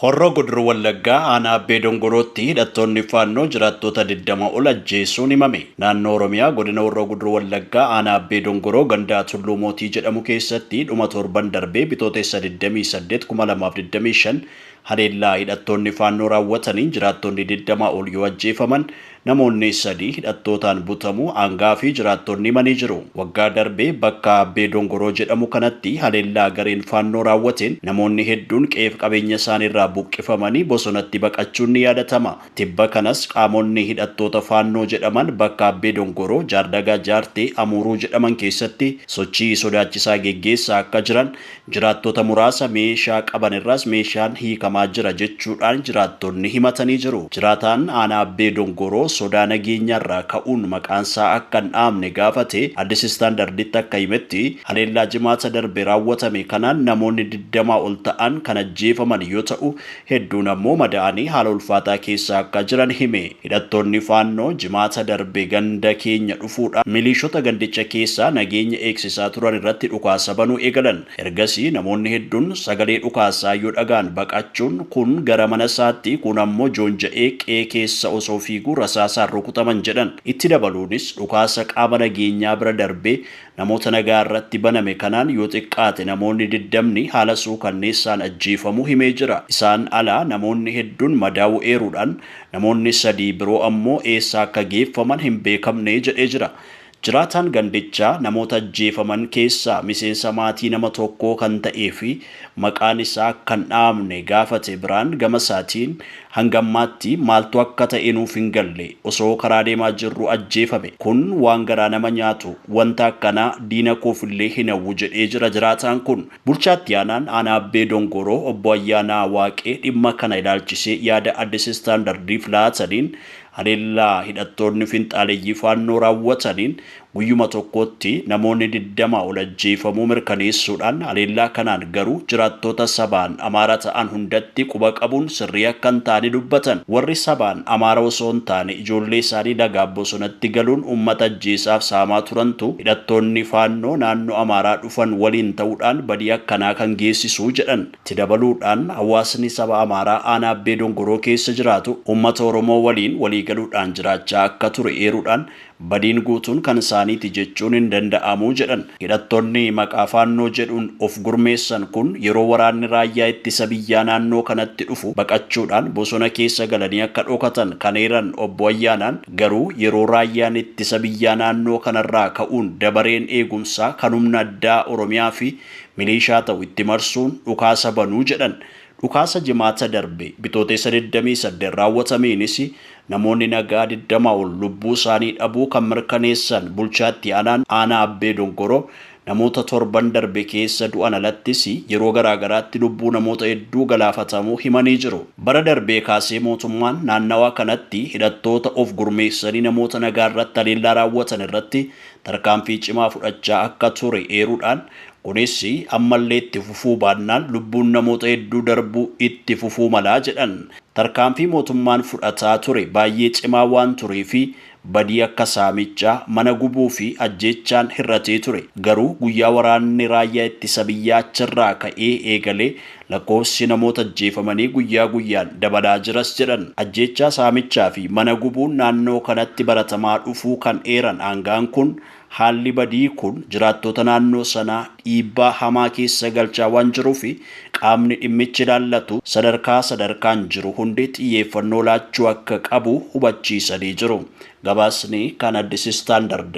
Horroo Guduruu Wallaggaa aanaa Abbee Dongorootti hidhattoonni Faannoo jiraattota 20 ol ajjeesuun himame. Naannoo Oromiyaa godina Horroo Guduruu Wallaggaa aanaa Abbee Dongoroo gandaa Tulluu Mootii jedhamu keessatti dhuma torban darbee Bitootessa 28, 2025 haleellaa hidhattoonni Faannoo raawwataniin jiraattonni 20 ol yoo ajjeefaman, namoonni 3 hidhattootaan butamuu aangaa fi jiraattonni himanii jiru. Waggaa darbe bakka Abbee Dongoroo jedhamu kanatti haleellaa gareen Faannoo raawwateen namoonni hedduun qe'eef qabeenya isaaniirraa buqqifamanii bosonatti baqachuun ni yaadatama. Tibba kanas qaamonni hidhattoota Faannoo jedhaman bakka Abbee Dongoroo, Jaardagaa Jaartee, Amuuruu jedhaman keessatti sochii sodaachisaa geggeessaa akka jiran, jiraattota muraasa meeshaa qaban irraas meeshaan hiikamaa jira jechuudhaan jiraattonni himatanii jiru. Jiraataan aanaa Abbee Dongoroo sodaa nageenyaarraa ka'uun maqaansaa akka hin dhaamne gaafate Addis Standarditti akka himetti, haleellaa Jimaata darbe raawwatame kanaan namoonni 20 ol ta'an kan ajjeefaman yoo ta'u, hedduun ammoo madaa'anii haala ulfaataa keessa akka jiran hime. Hidhattoonni Faannoo Jimaata darbe ganda keenya dhufuudhaan miliishota gandicha keessaa nageenya eegsisaa turan irratti dhukaasa banuu eegalan. Ergasii namoonni hedduun sagalee dhukaasaa yoo dhaga'an baqachuun kun gara mana isaatti, kun ammoo joonja'ee qe'ee keessa osoo fiiguu rasaasaan rukutaman jedhan. Itti dabaluunis dhukaasa qaama nageenyaa bira darbee namoota nagaa irratti baname kanaan yoo xiqqaate namoonni 20ni haala suukanneessaan ajjeefamuu himee jira. Isaan ala namoonni hedduun madaa'uu eeruudhaan, namoonni 3 biroo ammoo eessa akka geeffaman hin beekamne jedhee jira. Jiraataan gandichaa namoota ajjeefaman keessaa miseensa maatii nama tokkoo kan ta'ee fi maqaan isaa akka hin dhahamne gaafate biraan gama isaatiin, hanga ammaatti maaltu akka ta'e nuuf hin galle. Osoo karaa deemaa jirruu ajjeefame. Kun waan garaa nama nyaatu. Wanta akkanaa diina koofillee hin hawwu jedhee jira jiraataan kun. Bulchaa Itti Aanaan Aanaa Abbee Dongoroo Obbo Ayyaanaa Waaqee dhimma kana ilaalchisee yaada Addis Standardiif laataniin, haleellaa hidhattoonni finxaaleyyii Faannoo raawwataniin guyyuma tokkotti namoonni 20 ol ajjeefamuu mirkaneessuudhaan, haleellaa kanaan garuu jiraattota sabaan Amaara ta'an hundatti quba qabuun sirrii akka hin taane dubbatan. Warri sabaan Amaara osoo hin taane ijoollee isaanii lagaaf bosonatti galuun uummata ajjeesaaf saamaa turantu hidhattoonni Faannoo naannoo Amaaraa dhufan waliin ta'uudhaan badii akkanaa kan geessisu jedhan. Itti dabaluudhaan hawaasni saba Amaaraa aanaa Abbee Dongoroo keessa jiraatu uummata Oromoo waliin waliigaluudhaan jiraachaa akka ture eeruudhaan, badiin guutuun kan isaaniiti jechuun hin danda'amu jedhan. Hidhattoonni maqaa Faannoo jedhuun of gurmeessan kun yeroo waraanni raayyaa ittisa biyyaa naannoo kanatti dhufu baqachuudhaan bosona keessa galanii akka dhokatan kan eeran Obbo Ayyaanaan, garuu yeroo raayyaan ittisa biyyaa naannoo kanarraa ka'uun dabareen eegumsaa kan humna addaa Oromiyaa fi miliishaa ta'u itti marsuun dhukaasa banuu jedhan. Dhukaasa Jimaata darbe Bitootessa 28 raawwatameenis namoonni nagaa 20 ol lubbuu isaanii dhabuu kan mirkaneessan Bulchaa Itti Aanaan Aanaa Abbee Dongoroo, namoota torban darbe keessa du'an alattis yeroo garaagaraatti lubbuu namoota hedduu galaafatamuu himanii jiru. Bara darbee kaasee mootummaan naannawaa kanatti hidhattoota of gurmeessanii namoota nagaa irratti haleellaa raawwatan irratti tarkaanfii cimaa fudhachaa akka ture eeruudhaan, kunis ammallee itti fufuu baannaan lubbuun namoota hedduu darbuu itti fufuu mala jedhan. Tarkaanfii mootummaan fudhataa ture baay'ee cimaa waan tureefi badii akka saamichaa, mana gubuu fi ajjeechaan hir'atee ture. Garuu guyyaa waraanni raayyaa ittisa biyyaa achirraa ka'ee eegalee lakkoofsi namoota ajjeefamanii guyyaa guyyaan dabalaa jiras jedhan. Ajjeechaa, saamichaa fi mana gubuun naannoo kanatti baratamaa dhufuu kan eeran aanga'aan kun, haalli badii kun jiraattota naannoo sanaa dhiibbaa hamaa keessa galchaa waan jiruuf qaamni dhimmichi ilaallatu sadarkaa sadarkaan jiru hundi xiyyeeffannoo laachuu akka qabu hubachiisanii jiru. Gabaasni kan Addis Standard.